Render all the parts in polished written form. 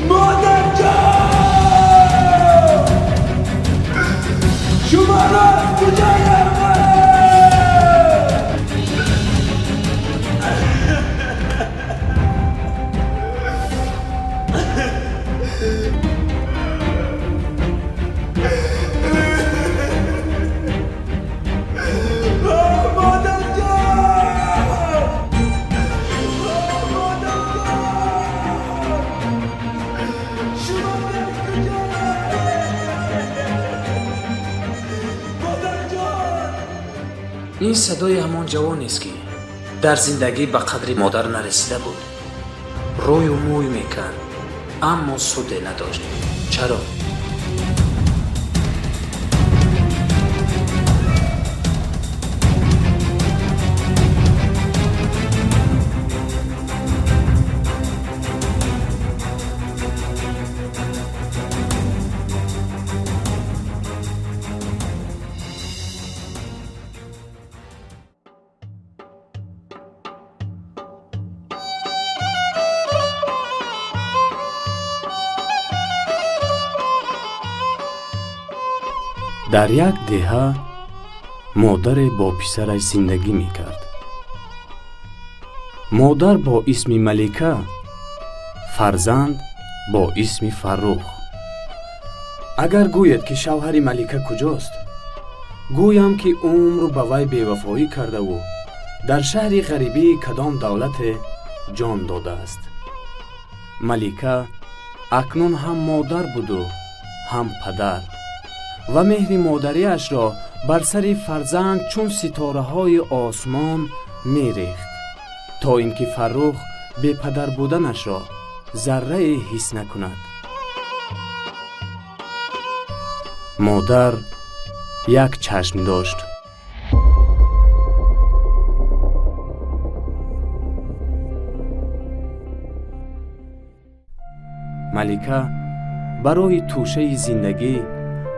Модарҷон, шуморо аз куҷо ёбам? Модарҷон, модарҷон, шумо дар куҷо? Модарҷон! Ин садои ҳамон ҷавонест, ки дар зиндагӣ ба қадри модар нарасида буд. Рӯю мӯй мекард, аммо суде надошт. Чаро? Дар як деҳа модаре бо писараш зиндагӣ мекард. Модар бо исми Малика, фарзанд бо исми Фаррух. Агар гӯед, ки шавҳари Малика куҷост, гӯям, ки умр ба вай бевафоӣ кардаву дар шаҳри ғарибии кадом давлате ҷон додааст. Малика акнун ҳам модар буду, ҳам падар, ва меҳри модариашро бар сари фарзанд чун ситораҳои осмон мерехт, то ин ки Фаррух бепадар буданашро заррае ҳис накунад. Модар як чашм дошт. Малика барои тӯшаи зиндагӣ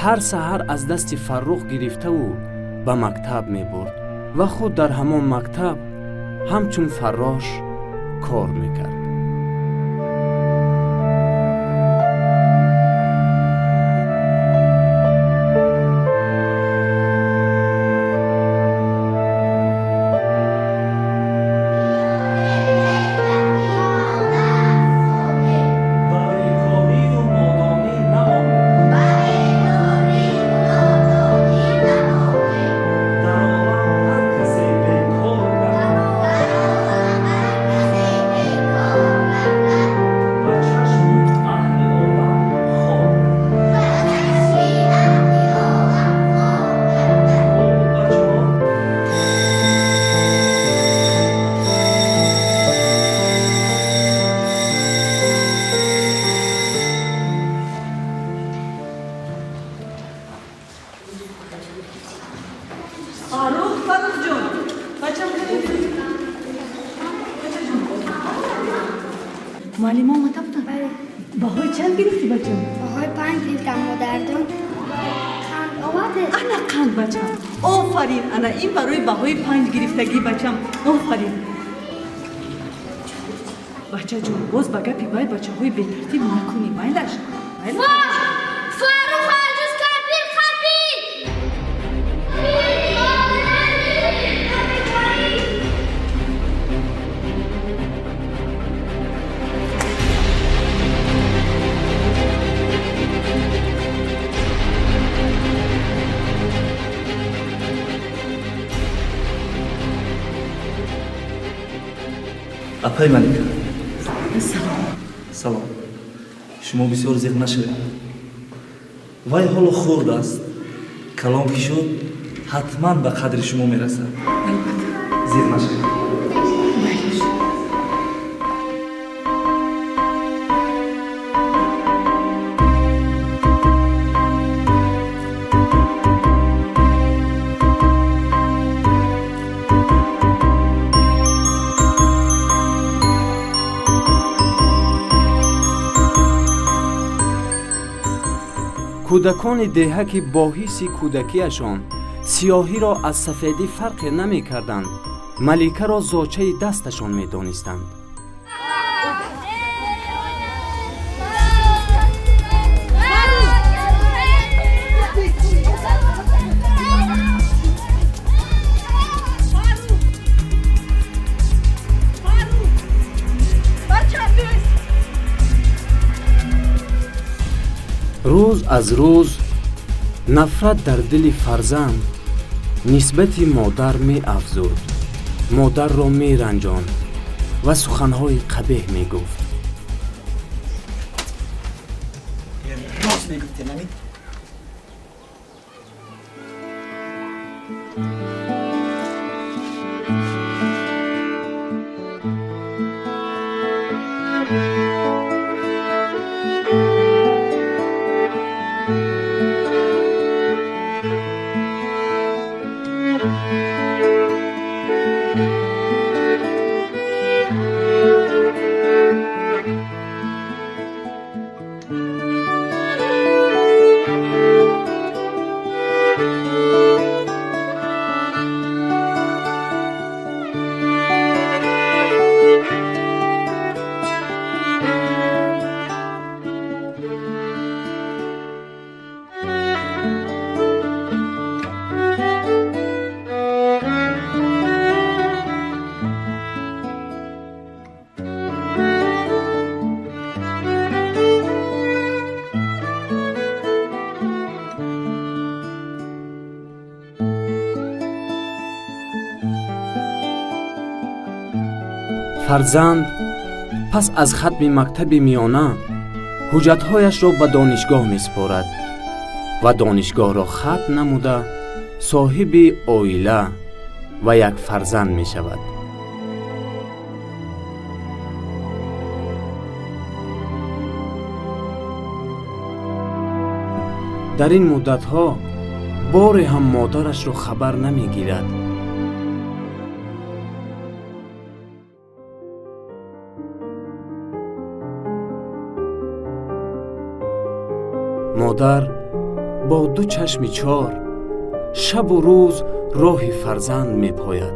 ҳар саҳар аз дасти Фаррух гирифтаву ба мактаб мебурд ва худ дар ҳамон мактаб ҳамчун фаррош кор мекард. Ба бекорию нодонӣ намонед. Дар олам ҳар касе бекор гардад, ба чашми аҳли олам хор гардад. О, бачаҳо! Фаррух, Фаррухҷон, бачам, бачаҷон, муаллима омада буданд? Баҳои чанд гирифтӣ, бачам? Баҳои 5 гирифтам, модарҷон. Қанд оварде? Ана қанд, бачам, офарин. Ана ин барои баҳои 5 гирифтагӣ, бачам, офарин. Бачаҷон, боз ба гапи вай бачаҳои бетартиб накунӣ, майлаш? Фаррух аҷуз кампир қапид! Апай Малика! Салом. Салом. Шумо бисёр зиқ нашавед. Вай ҳоло хурд аст. Калон ки шуд, ҳатман ба қадри шумо мерасад. Албатта. Зиқ нашавед. Майлиш. Кӯдакони деҳа, ки бо ҳисси кӯдакиашон сиёҳиро аз сафедӣ фарқе намекарданд, Маликаро зочаи дасташон медонистанд. Рӯз аз рӯз нафрат дар дили фарзанд нисбати модар меафзуд, модарро меранҷонд ва суханҳои қабеҳ мегуфт. Рост мегуфтем, ами. Фарзанд пас аз хатми мактаби миёна ҳуҷҷатҳояшро ба донишгоҳ месупорад ва донишгоҳро хатм намуда соҳиби оила ва як фарзанд мешавад. Дар ин муддатҳо боре ҳам модарашро хабар намегирад. Модар бо ду чашми чор шабу рӯз роҳи фарзанд мепояд.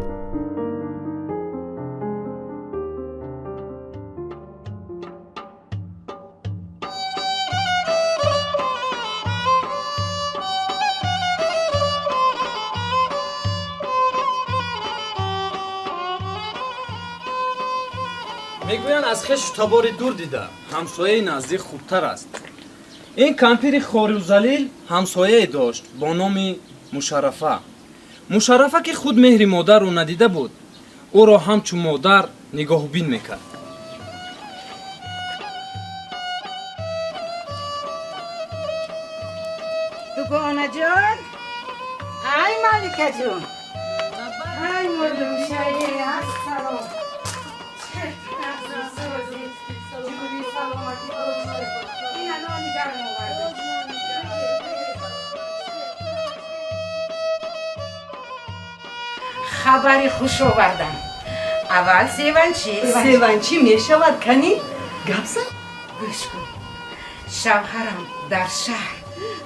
Мегӯянд, аз хешу табори дур дида ҳамсояи наздик хубтар аст. Ин кампири хору залил ҳамсояе дошт бо номи Мушаррафа. Мушаррафа, ки худ меҳри модарро надида буд, ӯро ҳамчун модар нигоҳубин мекард. Дугонаҷон, ай Маликаҷон, ай мурдумшаи, ассалом. Ина нони гарм овардам. Хабари хуш овардам. Аввал севанчӣ. Севанчӣ мешавад, кани? Гап зан. Гӯш кун. Шавҳарам дар шаҳр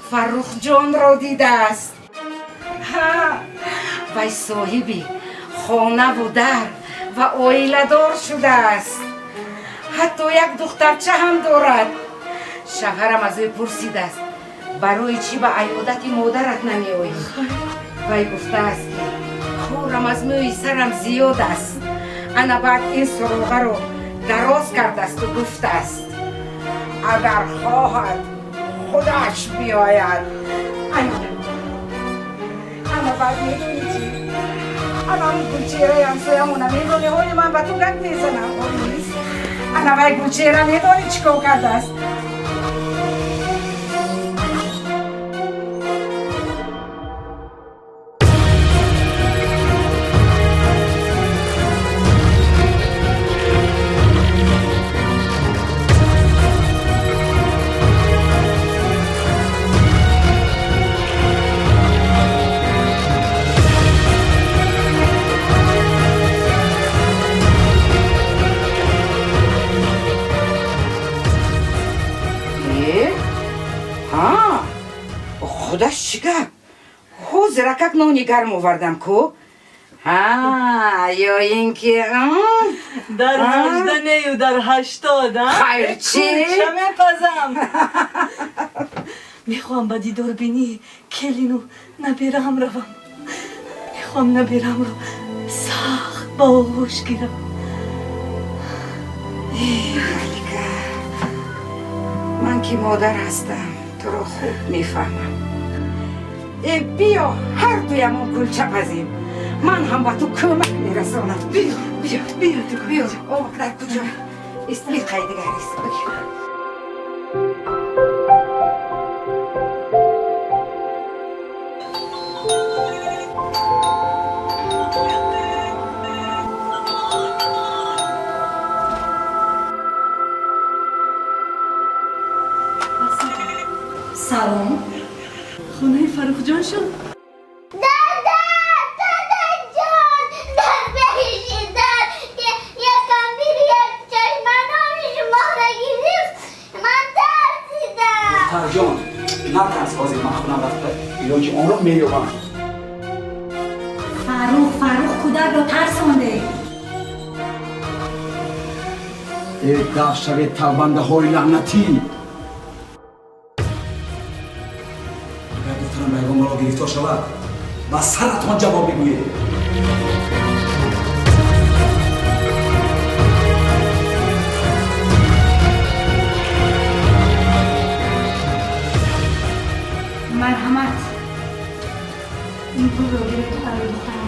Фаррухҷонро дидааст. Ҳа, вай соҳиби хонаву дар ва оиладор шудааст. Ҳатто як духтарча ҳам дорад. Шавҳарам аз ӯ пурсидааст, барои чӣ ба аёдати модарат намеоӣ? Вай гуфтааст, ки корам аз мӯи сарам зиёд аст. Ана баъд ин суроғаро дароз кардасту гуфтааст, агар хоҳад худаш биёяд. Ана баъд медонӣ чӣ? Ана он гулчеҳраи ҳамсоямона медонӣ? Ҳоли ман ба ту гап мезанам, ҳоли нест. Ана вай гулчеҳра медонӣ чӣ кор кардааст? Худаш чӣ гап? Ҳозиракак нони гарм овардам ку. Ҳа, ё ин ки Дар 18 нею дар 80, а? Хайр, чӣ? Кулча мепазам. Мехоҳам ба дидорбинии келину набераам равам. Мехоҳам набераамро сахт ба оғӯш гирам. Малика, ман ки модар ҳастам, туро хуб мефаҳмам. Э, биё, ҳар дуямон кулча пазем. Ман ҳам ба ту кӯмак мерасонам. Биё, биё, биё, ту. Биё, об дар куҷо ист? Миқай дигар ист. Салом, хонаи Фаррухҷон шуд? Дада, дадаҷон, дар пеши дар як кампир як чашманони шуморо гирифт. Ман тарсидам. Духтарҷон, натарс, ҳозир ман худам рафта илоҷи онро меёбам. Фаррух, Фаррух, кӯдакро тарсонде. Э, даф шавед, талбандаҳои лаънатӣ! Агар духтарам ба ягон бало гирифтор шавад, ба саратон ҷавоб мегӯед. Марҳамат, ин пулро гиред, барои духтарам.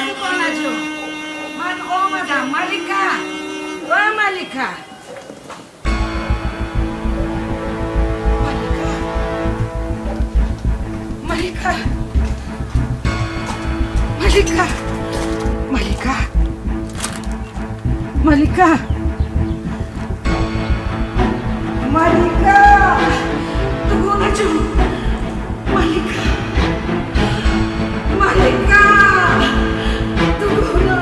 Дугонаҷон, ман омадам. Малика ва Малика, Малика, Малика, Малика, Малика, Малика, Малика, дугонаҷон, Малика, Малика, дугона.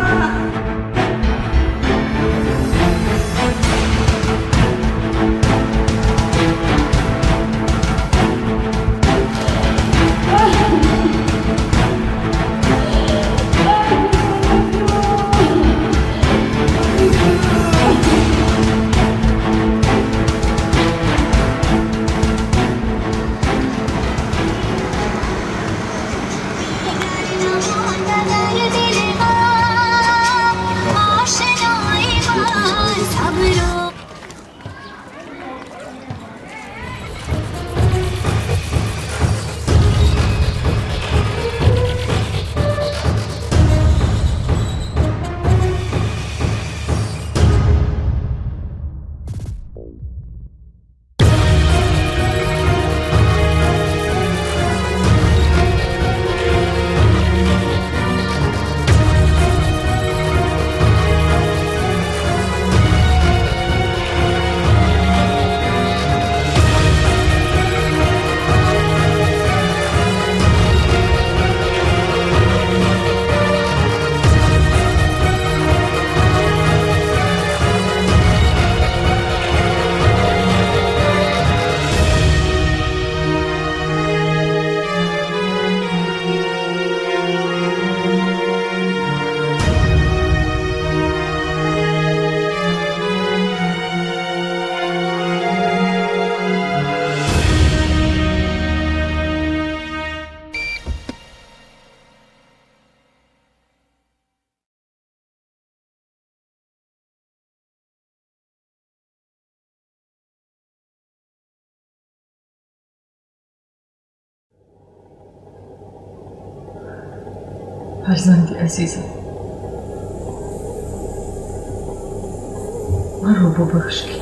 Фарзанди азизам, маро бубахш, ки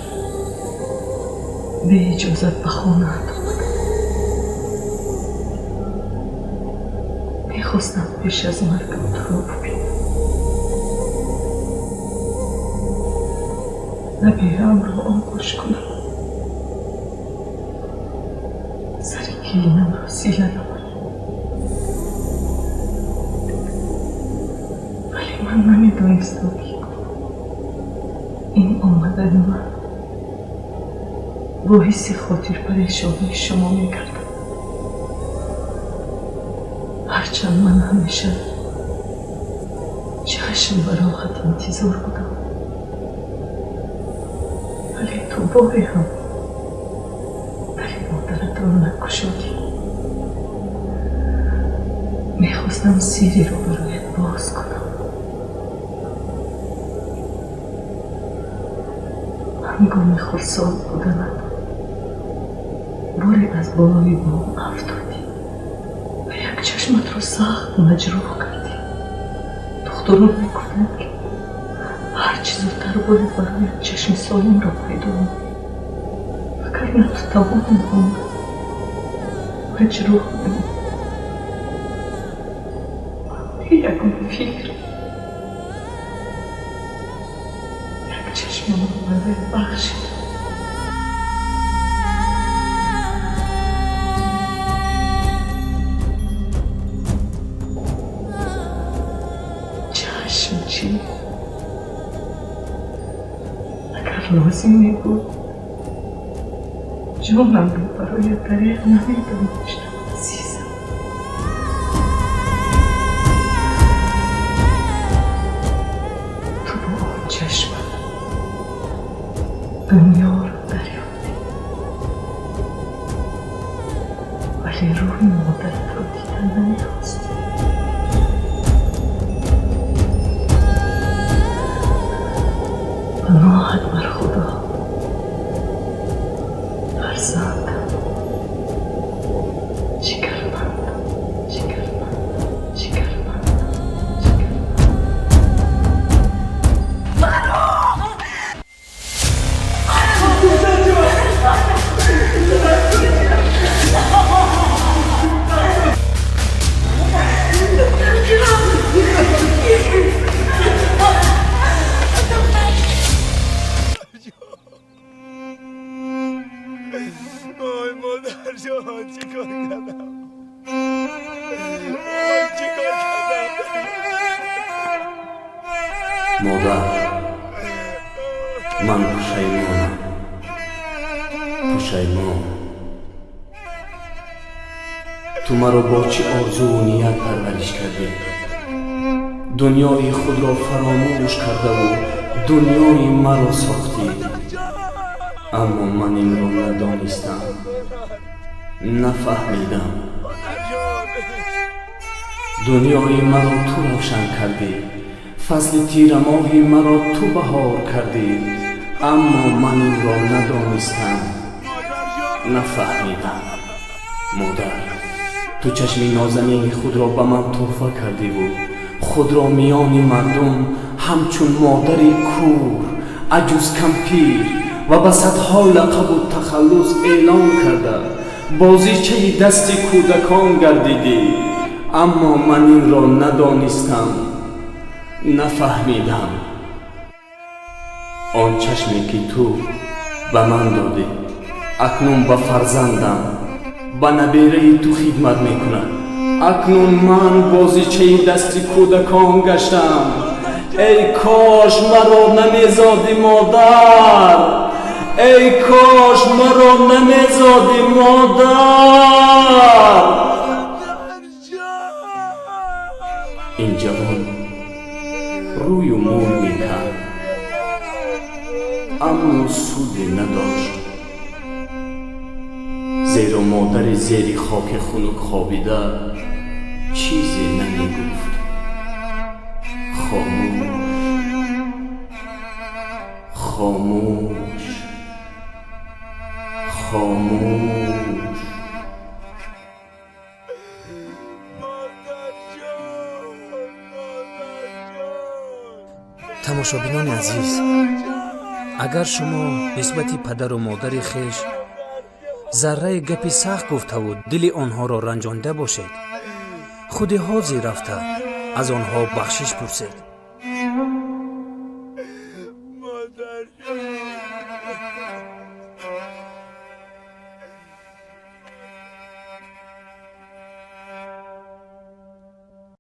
беиҷозат ба хонаат омадам. Мехостам пеш аз маргам туро бубинам. Набераамро оғӯш кунам, сари келинамро сила намоям. Вале ман намедонистам, ки ин омадани ман боиси хотирпарешонии шумо мегардад. Ҳарчанд ман ҳамеша чашм ба роҳат интизор будам, вале ту боре ҳам дари модаратро накушодӣ. Мехостам сирреро бароят боз кунам. Ҳангоми хурдсол буданат боре аз болои бом афтодӣ ва як чашматро сахт маҷрӯҳ кардӣ. Духтурон мегуфтанд, ки ҳарчи зудтар бояд бароят чашми солимро пайдо намоӣ, вагарна ту тамоми умр маҷрӯҳ мемонӣ. Бе ягон фикр як чашмамро бароят бахшидам. Чашм чӣ? Агар лозим мебуд, ҷонамро бароят дареғ намедоштам, азизам. Ту бо он чашмат дунёро дарёфтӣ, вале рӯи модаратро дидан намехостӣ. Паноҳат бар Худо, фарзандам, ҷигарбандам, ҷигарбандам, ҷигарбандам, ҷигарбандам. Ой, модарҷон, чӣ кор кардам? Ой, чӣ кор кардам? Модар, ман пушаймонам, пушаймон. Ту маро бо чӣ орзуву ният парвариш кардӣ? Дунёи худро фаромӯш кардаву дунёи маро сохтӣ, аммо ман инро надонистам, нафаҳмидам. Дунёи маро ту равшан кардӣ, фасли тирамоҳи маро ту баҳор кардӣ, аммо ман инро надонистам, нафаҳмидам. Модар, ту чашми нозанини худро ба ман тӯҳфа кардиву худро миёни мардум ҳамчун модари кур, аҷузкампир ва ба садҳо лақабу тахаллус эълон карда, бозичаи дасти кӯдакон гардидӣ, аммо ман инро надонистам, нафаҳмидам. Он чашме, ки ту ба ман додӣ, акнун ба фарзандам, ба набераи ту хидмат мекунад. Акнун ман бозичаи дасти кӯдакон гаштам. Эй кош маро намезодӣ, модар! Эй кош маро намезодӣ, модар! Ин ҷавон рӯю мӯй мекард, аммо суде надошт, зеро модари зери хоки хунук хобида чизе намегуфт. Хомӯш, хомӯш, хомӯш. Модарҷон! Тамошобинони азиз, агар шумо нисбати падару модари хеш зарраи гапи сахт гуфтаву дили онҳоро ранҷонда бошед, худи ҳозир рафта аз онҳо бахшиш пурсед. Модар.